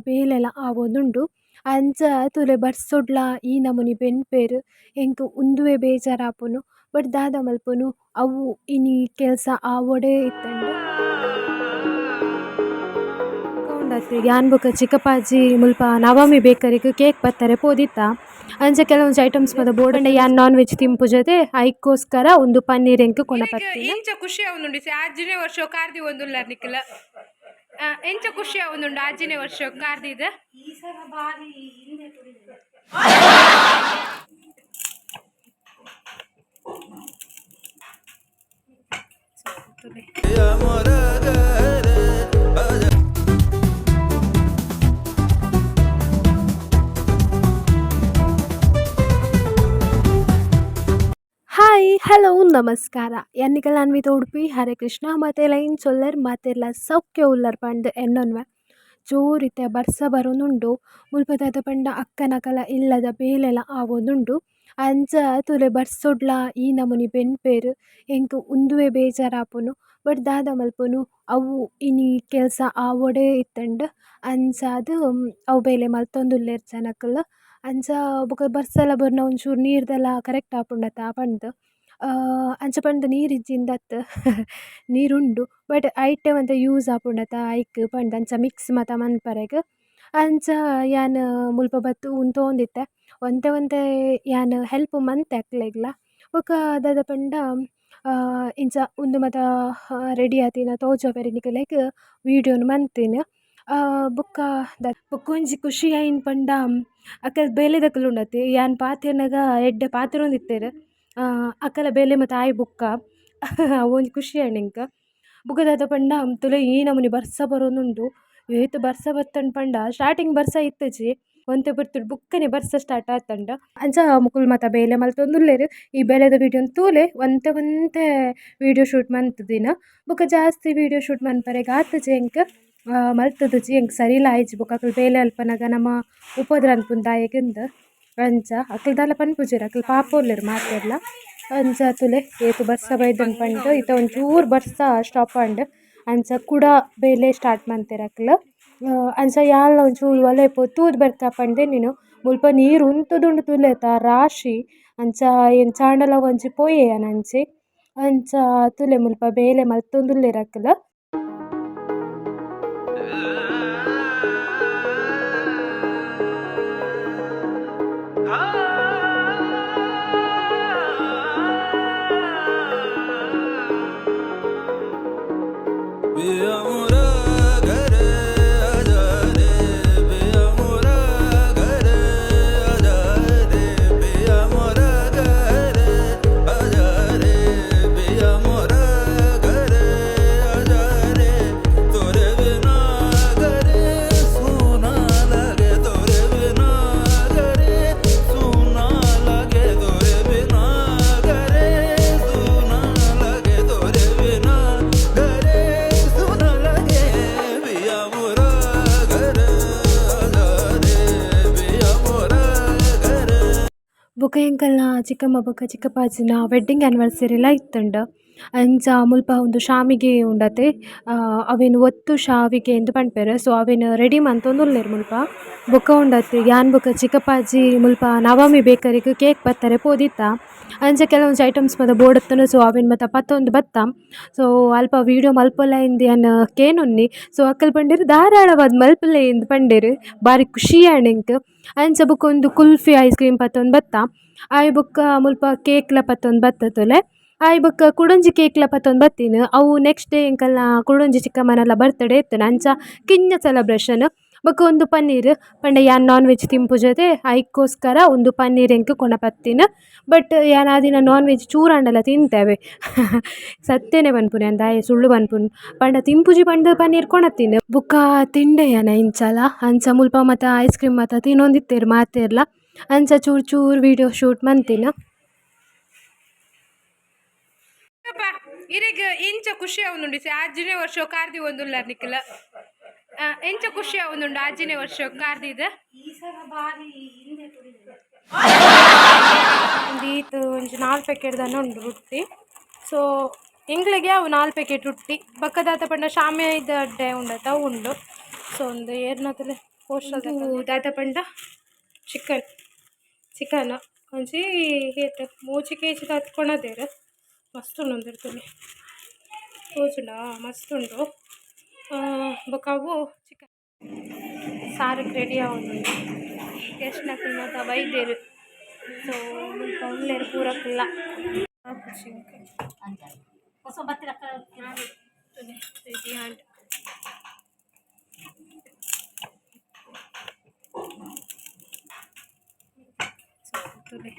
ಬೇಲೆಲ ಆವೊಂದುಂಡು. ಅಂಚ ತೂಲೆ ಬರ್ಸೊಡ್ಲ ಈ ನಮುನಿ ಬೆನ್ಪೆರ್ ಎಂಕ್ ಉಂದುವೇ ಬೇಜಾರಾಪುನು ಬಟ್ ದಾದ ಮಲ್ಪುನು ಅವು ಇನಿ ಕೆಲಸ ಆವೊಡೇ ಇತ್ತ್ಂಡ್. ಯಾನ್ ಬೊಕ ಚಿಕ್ಕಪ್ಪಾಜಿ ಮುಲ್ಪ ನವಮಿ ಬೇಕರಿಗ್ ಕೇಕ್ ಪತ್ತರೆ ಪೋದಿತ್ತ. ಅಂಚ ಕೆಲವೊಂಜಿ ಐಟಮ್ಸ್ ಮಾತ ಬೋಡಂಡ ಯಾನ್ ನಾನ್ ವೆಜ್ ತಿನ್ಪುಜತೆ ಐಕೋಸ್ಕರ ಉಂದು ಪನ್ನೀರ್ ಎಂಕ್ ಕೊನಪತ್ತಿನ. ಎಂಚ ಖುಷಿ ಆವೊಂದುಂಡು ಆಜಿನೇ ವರ್ಷ ಕಾರ್ದಿ ಒಂದುಲ್ಲಾರ್ ನಿಕ್ಲ ಎಂಚ ಖುಷಿ ಆವೊಂದುಂಡು ಆಜಿನೇ ವರ್ಷ ಕಾರ್ದಿದ. ಈ ಸಲ ಬಾರಿ ಹಿಂದೆ ತುಳಿದೆ. ಹಾಯ್ ಹಲೋ ನಮಸ್ಕಾರ ಯಾನ್ ಅನ್ವಿತ ಉಡುಪಿ ಹರೇ ಕೃಷ್ಣ ಮಾತೆರ್ಲ ಎಂಚ ಉಲ್ಲರ್ ಮಾತೆರ್ಲ ಸೌಖ್ಯ ಉಲ್ಲರ್ ಪಂದ್ ಎನ್ನೊನ್ವೆ. ಜೋರಿತ್ತೆ ಬರ್ಸ ಬರೊಂದುಂಡು ಮುಲ್ಪ ದಾದ ಪಂಡ ಅಕ್ಕನಕಲ್ನ ಇಲ್ಲದ ಬೇಲೆಲ ಆವೊಂದುಂಡು. ಅಂಚ ತೂಲೆ ಬರ್ಸೊಡ್ಲ ಈ ನಮುನಿ ಬೆನ್ಪೆರ್ ಎಂಕ್ ಉಂದುವೇ ಬೇಜಾರಾಪುನು ಬಟ್ ದಾದ ಮಲ್ಪುನು ಅವು ಇನಿ ಕೆಲಸ ಆವೊಡೇ ಇತ್ತ್ಂಡ್. ಅಂಚಾದ್ ಅವು ಬೇಲೆ ಮಲ್ತೊಂದುಲ್ಲೆರ್ ಜನಕುಲು. ಅಂಚ ಬೊಕ ಬರ್ಸಲ ಬೂರ್ಂಡ ಒಂಚೂರು ನೀರ್ದೆಲ ಕರೆಕ್ಟ್ ಆಪುಂಡತ ಪಂದ್. ಅಂಚ ಪಂದ್ ನೀರು ಇಜ್ಜಿಂದತ್ತ್ ನೀರುಂಡು ಬಟ್ ಐಟೆ ಒಂತೆ ಯೂಸ್ ಆಪುಂಡತ ಐಕ್ ಪಂದ್ ಅಂಚ ಮಿಕ್ಸ್ ಮಾತ ಮನ್ಪರೆಗ್. ಅಂಚ ಯಾನ್ ಮುಲ್ಪ ಬತ್ತ್ ಉಂತೊಂದಿತ್ತೆ ಒಂತೆ ಒಂತೆ ಯಾನ್ ಹೆಲ್ಪ್ ಮಂತೆ ಅಕ್ಲೆಗ್ಲ. ಬೊಕ ದಾದ ಪಂಡ ಇಂಚ ಉಂದು ಮಾತ ರೆಡಿ ಆತಿನ ತೋಜವೆರೆ ನಿಕಲೆಗ್ ವೀಡಿಯೋ ನು ಮಂತಿನಿ. ಬೊಕ್ಕ ಬೊಕೊಂಜಿ ಖುಷಿ ಆಯಿನ ಪಂಡ ಅಕಲ್ ಬೇಲೆದಕುಲು ಉಂಡತೆ ಯಾನ್ ಪಾತೆರ್ನಗ ಎಡ್ಡೆ ಪಾತೆರೊಂದಿತ್ತೆರ್. ಅಕಲ್ನ ಬೇಲೆ ಮಾತ ಆಯಿ ಬೊಕ್ಕ ಅವೊಂಜಿ ಖುಷಿ ಆಂಡ್ ಎಂಕ್. ಬೊಕ ದಾದ ಪಂಡ ತೂಲೆ ಈ ನಮೂನಿ ಬರ್ಸ ಬರೊಂದುಂಡು. ಏತ್ ಬರ್ಸ ಬತ್ತುಂಡು ಪಂಡ ಸ್ಟಾರ್ಟಿಂಗ್ ಬರ್ಸ ಇತ್ತಿಜಿ ಒಂತೆ ಪೊರ್ತುಡು ಬೊಕ್ಕನೆ ಬರ್ಸ ಸ್ಟಾರ್ಟ್ ಆತುಂಡು. ಅಂಚ ಮೊಕುಲು ಮಾತ ಬೇಲೆ ಮಲ್ತೊಂದುಲ್ಲೆರ್. ಈ ಬೇಲೆದ ವೀಡಿಯೋನ್ ತೂಲೆ ಒಂತೆ ಒಂತೆ ವೀಡಿಯೋ ಶೂಟ್ ಮಂತುದಿನ. ಬೊಕ ಜಾಸ್ತಿ ವೀಡಿಯೋ ಶೂಟ್ ಮನ್ಪರೆಗ್ ಆತುಜಿ ಎಂಕ್ ಮಲ್ತುದುಜಿ ಎಂಕ್ ಸರಿಲ ಆಯಿಜಿ. ಬೊಕ ಅಕುಲು ಬೇಲೆ ಅಲ್ಪನಗ ನಮ ಉಪದ್ರ ಅನ್ಪುನ ದಾಯೆಗಂದ್. ಅಂಚ ಅಕುಲು ದಾಲ ಪನ್ಪುಜೆರ್ ಅಕುಲು ಪಾಪ ಉಲ್ಲೆರ್ ಮಾತೆರ್ಲ. ಅಂಚ ತೂಲೆ ಏತ್ ಬರ್ಸ ಬೈದ್ಂಡ್ ಪಂದ್ ಇತ್ತೆ ಒಂಚೂರು ಬರ್ಸ ಸ್ಟಾಪ್ ಆಂಡ್. ಅಂಚ ಕುಡ ಬೇಲೆ ಸ್ಟಾರ್ಟ್ ಮಂತೆರ್ ಅಕುಲು. ಅಂಚ ಯಾನ್ಲ ಒಂಚೂರು ಒಲೆ ಪೋದು ತೂದು ಬರ್ಕ ಪಂಡೆನಿನು ಮುಲ್ಪ ನೀರು ಉಂತುದುಂಡು ತೂಲೆ ರಾಶಿ. ಅಂಚ ಎಂಚಾಂಡಲ ಒಂಜಿ ಪೋಯೆ ಯಾನ್ ಅಂಚಿ. ಅಂಚ ತೂಲೆ ಮುಲ್ಪ ಬೇಲೆ ಮಲ್ತೊಂದುಲ್ಲೆರ್ ಅಕುಲು. ಬೊಕ ಎಂಕಲ್ನ ಚಿಕ್ಕಮ್ಮ ಬೊಕ ಚಿಕ್ಕಪ್ಪಾಜಿನ ವೆಡ್ಡಿಂಗ್ ಆನಿವರ್ಸರಿಲ ಇತ್ತುಂಡು. ಅಂಚ ಮುಲ್ಪ ಉಂದು ಶಾಮಿಗೆ ಉಂಡತೆ ಅವೆನ್ ಒತ್ತು ಶಾವಿಗೆ ಇಂದ್ ಪನ್ಪೆರ್. ಸೊ ಅವೆನ್ ರೆಡಿ ಮಂತೊಂದುಲ್ಲೆರ್ ಮುಲ್ಪ. ಬೊಕ ಉಂಡತೆ ಯಾನ್ ಬೊಕ ಚಿಕ್ಕಪ್ಪಾಜಿ ಮುಲ್ಪ ನವಮಿ ಬೇಕರಿಗ್ ಕೇಕ್ ಪತ್ತರೆ ಪೋದಿತ್ತ. ಅಂಚ ಕೆಲವೊಂಜಿ ಐಟಮ್ಸ್ ಮಾತ ಬೋಡಿತ್ತುಂಡು ಸೊ ಅವೆನ್ ಮಾತ ಪತ್ತೊಂದು ಬತ್ತ. ಸೊ ಅಲ್ಪ ವೀಡಿಯೋ ಮಲ್ಪೊಲ ಇಂದ್ ಯಾನ್ ಕೇನೊನ್ನಿ. ಸೊ ಅಕುಲು ಪಂಡೆರ್ ಧಾರಾಳವಾದ್ ಮಲ್ಪುಲೆ ಇಂದ್ ಪಂಡೆರ್. ಬಾರಿ ಖುಷಿ ಆಂಡ್ ಎಂಕ್. ಅಂಚ ಬೊಕ ಉಂದು ಕುಲ್ಫಿ ಐಸ್ ಕ್ರೀಮ್ ಪತ್ತೊಂದು ಬತ್ತ. ಆಯಿ ಬೊಕ್ಕ ಮುಲ್ಪ ಕೇಕ್ಲ ಪತ್ತೊಂದು ಬತ್ತ ತೂಲೆ. ಆಯಿ ಬೊಕ್ಕ ಕುಡೊಂಜಿ ಕೇಕ್ಲ ಪತ್ತೊಂದು ಬತ್ತಿನ. ಅವು ನೆಕ್ಸ್ಟ್ ಡೇ ಎಂಕಲ್ನ ಕುಡೊಂಜಿ ಚಿಕ್ಕಮ್ಮನಲ ಬರ್ತ್ಡೇ ಇತ್ತುಂಡು. ಅಂಚ ಕಿನ್ಯ ಸೆಲೆಬ್ರೇಷನ್. ಬೊಕ ಉಂದು ಪನ್ನೀರ್ ಪಂಡ ಯಾನ್ ನಾನ್ ವೆಜ್ ತಿನ್ಪುಜತೆ ಐಕೋಸ್ಕರ ಉಂದು ಪನ್ನೀರ್ ಎಂಕ್ ಕೊನಪತ್ತಿನ. ಬಟ್ ಯಾನ್ ಆ ದಿನ ನಾನ್ ವೆಜ್ ಚೂರಾಂಡಲ ತಿಂತೆವೆ. ಸತ್ಯನೆ ಪನ್ಪುನಿ ಯಾನ್ ದಾಯೆ ಸುಳ್ಳು ಪನ್ಪುನು. ಪಂಡ ತಿನ್ಪುಜಿ ಪಂದ್ ಪನ್ನೀರ್ ಕೊನತ್ತಿನ. ಬೊಕ ತಿಂಡೆ ಯಾನ್ ಇಂಚಲ ಅಂಚ ಮುಲ್ಪ ಮಾತ ಐಸ್ ಕ್ರೀಮ್ ಮಾತ ತಿನೊಂದಿತ್ತೆರ್ ಮಾತೆರ್ಲ. ಅಂಚ ಚೂರು ಚೂರು ವೀಡಿಯೋ ಶೂಟ್ ಮಂತಿನ. ಇರೆಗ್ ಎಂಚ ಖುಷಿ ಆವೊಂದುಂಡು ಆಜಿನೇ ವರ್ಷ ಕಾರ್ದಿ ಒಂದುಲ್ಲಾರ್ ನಿಕ್ಲ ಎಂಚ ಖುಷಿ ಆವೊಂದುಂಡು ಆಜಿನೇ ವರ್ಷ ಕಾರ್ದಿದ. ಈ ಸಲ ಬಾರಿ ಹಿಂದೆ ತುಳಿದೆ. ಒಂದು ಈತ್ ಒಂಜಿ ನಾಲ್ ಪ್ಯಾಕೆಟ್ ದಾನ ಉಂಡು ರೊಟ್ಟಿ. ಸೊ ಎಂಕ್ಲೆಗೆ ಅವು ನಾಲ್ ಪ್ಯಾಕೆಟ್ ರೊಟ್ಟಿ. ಬೊಕ್ಕ ದಾದ ಪಂಡ ಶಾಮಿಯ ಅಡ್ಡೆ ಉಂಡತ ಅವು ಉಂಡು. ಸೊ ಒಂದು ಏರ್ನ ತೂಲೆ. ದಾದ ಪಂಡ ಚಿಕನ್ ಚಿಕನ್ ಒಂಜಿ ಏತ್ ಮೂಜಿ ಕೆಜಿ ದಾತ್ ಕೊನದೆರ್. ಮಸ್ತ್ ಉಂಡು ಉಂದೆಟ್ ತೂಲೆ, ತೋಜುಂಡಾ? ಮಸ್ತ್ ಉಂಡು. ಬೊಕ ಅವು ಚಿಕನ್ ಸಾರುಗ್ ರೆಡಿ ಆವೊಂದುಂಡು. ಗೆಸ್ಟ್ನಕುಲು ಮಾತ ಬೈದೆರ್. ಸೊ ಮುಲ್ಪ ಉಲ್ಲೆರ್ ಪೂರಕುಲ್ಲ. ಹೊಸ ಬತ್ತಿರ. ರೆಡಿ ಆಂಡ್. ಸೊ ತೂಲೆ.